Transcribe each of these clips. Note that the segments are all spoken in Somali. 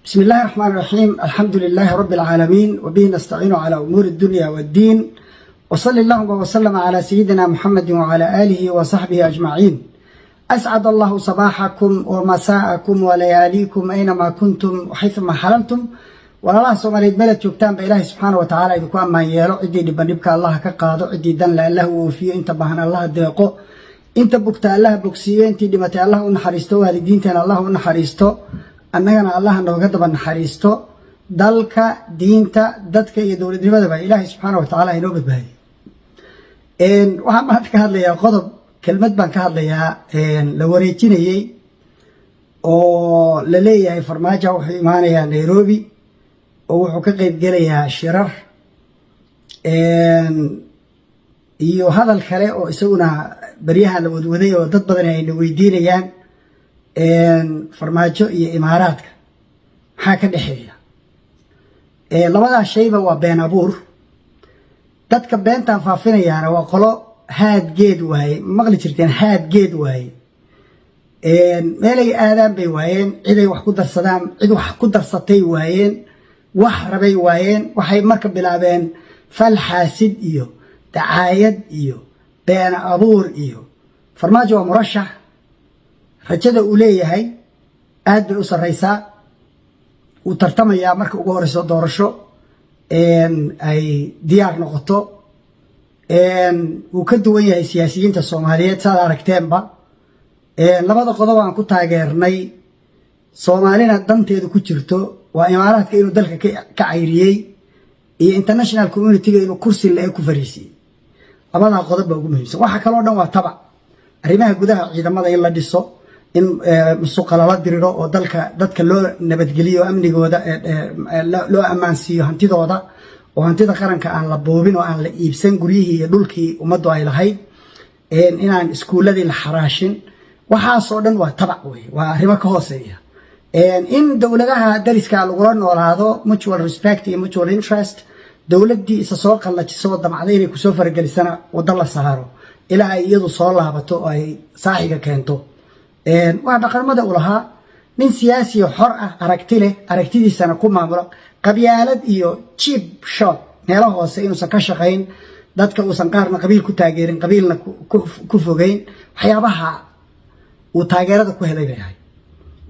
بسم الله الرحمن الرحيم، الحمد لله رب العالمين، وبه نستعين على أمور الدنيا والدين، وصل اللهم وسلم على سيدنا محمد وعلى آله وصحبه أجمعين. أسعد الله صباحكم ومساءكم ولياليكم أينما كنتم وحيثما حللتم. Walaalaha Soomaaliyeed meelaad joogtaan ba, Ilaahay subxaana wa tacaala idinku ammaan yeelo. Ciddii dhiban dhibka Allah ka qaado, ciddii danle Allah u oofiyo, inta baahan Allah deeqo, inta bugta Allah bogsiiyo, intii dhimatay Allah u naxariisto, waalidiinteena Allah u naxariisto, annagana Allah nooga daba naxariisto. Dalka, diinta, dadka iyo dowladnimadaba Ilaahay subxaana wa tacaala inoo badbaadiyo. Waxaan maanta ka hadlayaa qodob, kelmad baan ka hadlayaa la wareejinayey oo la leeyahay Farmaajo wuxuu imaanayaa Nairobi oo wuxuu ka qeyb gelayaa shirar iyo hadal kale oo isaguna baryahan la wadwaday oo dad badan ayna weydiinayaan: Farmaajo iyo Imaaraadka maxaa ka dhexeeya? Labadaas shayba waa been abuur. Dadka beentan faafinayaana waa qolo haad geed waaye. Maqli jirteen haad geed waaye? Meelay aadaan bay waayeen, ciday wax ku darsadaan, cid wax ku darsatay waayeen, wax rabay waayeen. Waxay marka bilaabeen fal xaasid iyo dacaayad iyo been abuur. Iyo Farmaajo waa murashax, rajada uu leeyahay aad bay u sarreysaa. Wuu tartamayaa marka ugu horeyso doorasho ay diyaar noqoto. Wuu ka duwan yahay siyaasiyiinta Soomaaliyeed, saad aragteenba. Labada qodob aan ku taageernay, Soomaalina danteedu ku jirto, waa Imaaraadka inuu dalka ka cayriyey iyo international community-ga inuu kursi le ku fariisiyey. Labadaa qodob baa ugu muhiimsan. Waxa kaloo dhan waa tabac. Arrimaha gudaha, ciidamada in la dhiso, in musuqa lala diriro oo dalka dadka loo nabadgeliyo, amnigooda loo ammaansiiyo, hantidooda oo hantida qaranka aan la boobin oo aan la iibsan, guryihii iyo dhulkii ummaddu ay lahayd, inaan iskuulladii la xaraashin, waxaasoo dhan waa tabac wey, waa arrimo ka hooseeya. In dowladaha dariska lagula noolaado mutual respect iyo mutual interest, dowladdii isa soo qallajiso oo damcday inay kusoo faragelisana waddo la saaro ilaa ay iyadu soo laabato oo ay saaxiga keento, waa dhaqamada u lahaa nin siyaasiyo xor ah, aragti leh, aragtidiisana ku maamulo. Qabyaalad iyo cheap shot meelo hoose inuusan ka shaqayn, dadka uusan qaarna qabiil ku taageerin, qabiilna ku fogeyn, waxyaabaha uu taageerada ku helay bay ahay,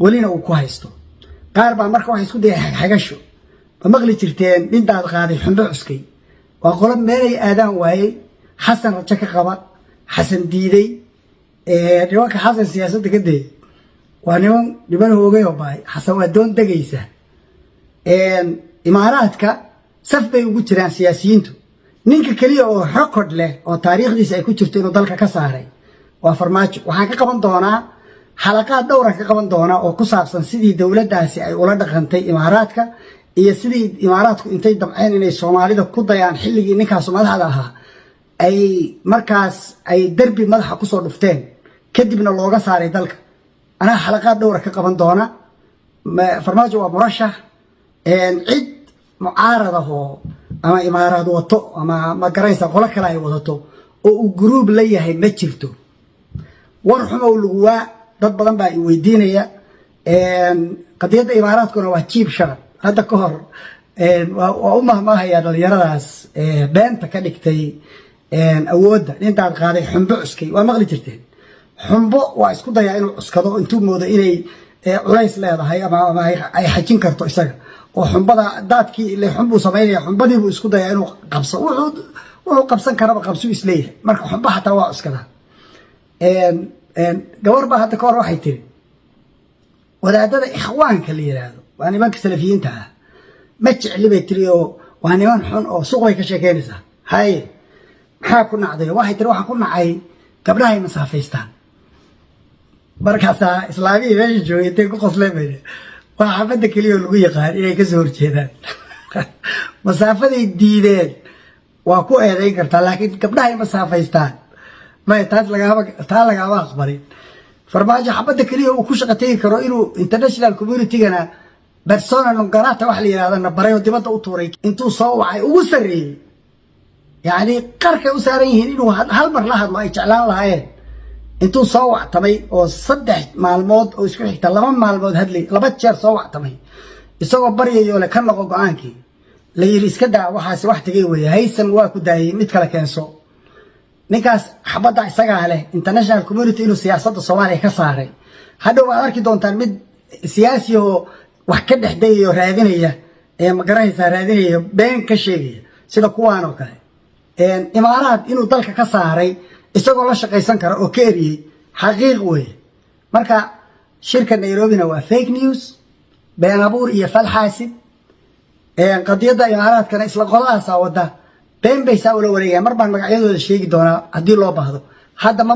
welina uu ku haysto. Qaar baa marka waxay isku dayay xagxagasho. Ma maqli jirteen nin daad qaaday xumbo cuskay? Waa qolo meelay aadaan waayey, Xasan rajo ka qaba, Xasan diiday. Nimanka Xasan siyaasadda ka dayay waa niman hoogay oo baay. Xasan waa doon degaysa. Imaaraadka saf bay ugu jiraan siyaasiyiintu. Ninka keliya oo record leh oo taariikhdiisa ay ku jirto inuu dalka ka saaray waa Farmaajo. Waxaan ka qaban doonaa xalaqaad dhowran ka qaban doonaa oo ku saabsan sidii dowladdaasi ay ula dhaqantay Imaaraadka iyo sidii Imaaraadku intay damceen inay Soomaalida ku dayaan xilligii ninkaasu madaxda ahaa, ay markaas ay derbi madaxa kusoo dhufteen, kadibna looga saaray dalka. Anaa xalaqaad dhowra ka qaban doona. Farmaajo waa murashax. Cid mucaarad ahoo ama Imaaraad wato ama ma garanaysa qolo kale ay wadato oo uu group la yahay ma jirto. War xumow laguwaa, dad badan baa i weydiinaya. Qadiyadda Imaaraadkuna waa cheap shot. Hadda ka hor waa u mahmaahayaa dhalinyaradaas beenta ka dhigtay awoodda. Nintaad qaaday xumbo cuskay, waa maqli jirteen. Xumbo waa isku dayaa inuu cuskado, intuu moodo inay culays leedahay ama ay xajin karto isaga oo xumbada daadkii ile xunbuu samaynaya, xumbadiibuu isku dayaa inuu qabso. Wuxuu qabsan karaba qabsuu isleeyahay. Marka xumbo xataa waa cuskadaa. Gabar baa hadda ka hor waxay tiri wadaadada Ikhwaanka la yiraahdo, waa nimanka Salafiyiinta ah, ma jecli bay tiri, oo waa niman xun oo suuq bay ka sheekeynaysaa. Haye, maxaa ku nacday? Waxay tiri, waxaan ku nacay gabdhahay masaafaystaan. Markaasaa islaamihii meesha joogay intay ku qosleen bay, waa xabadda keliya oo lagu yaqaan inay kasoo horjeedaan. Masaafaday diideen waa ku eedayn kartaa, laakiin gabdhahay masaafaystaan may, taas lagaama, taa lagaama aqbalin. Farmaajo xabadda keliya uu ku shaqa tegi karo inuu international community-gana persona non grata wax la yidhahda na baray oo dibadda u tuuray, intuu soo wacay ugu sarreeyey, yacni qarkay u saaran yihiin inuu hal mar la hadlo ay jeclaan lahaayeen, intuu soo wactamay oo 3 maalmood oo isku xigta, 2 maalmood hadlay, 2 jeer soo wactamay. Isagoo baryayo le ka noqo go-aankii la yidhi, iska daa, waxaasi wax tegay weeye. Haysam waa ku daayey, mid kale keenso. Ninkaas xabadda isagaa leh international community inuu siyaasadda Soomaaliya ka saaray. Hadhow waad arki doontaan mid siyaasi oo wax ka dhex dayayo, raadinaya ee magaranaysaa, raadinaya, been ka sheegaya sida kuwaan oo kale. Imaaraad inuu dalka ka saaray isagoo la shaqaysan kara oo ka eriyey, xaqiiq weeye. Marka shirka Nairobina waa fake news, been abuur iyo falxaasid. Qadiyadda Imaaraadkana isla qoladaasaa wada, been bay saa ula wareegayaan. Mar baan magacyadooda sheegi doonaa haddii loo baahdo. Hadda ma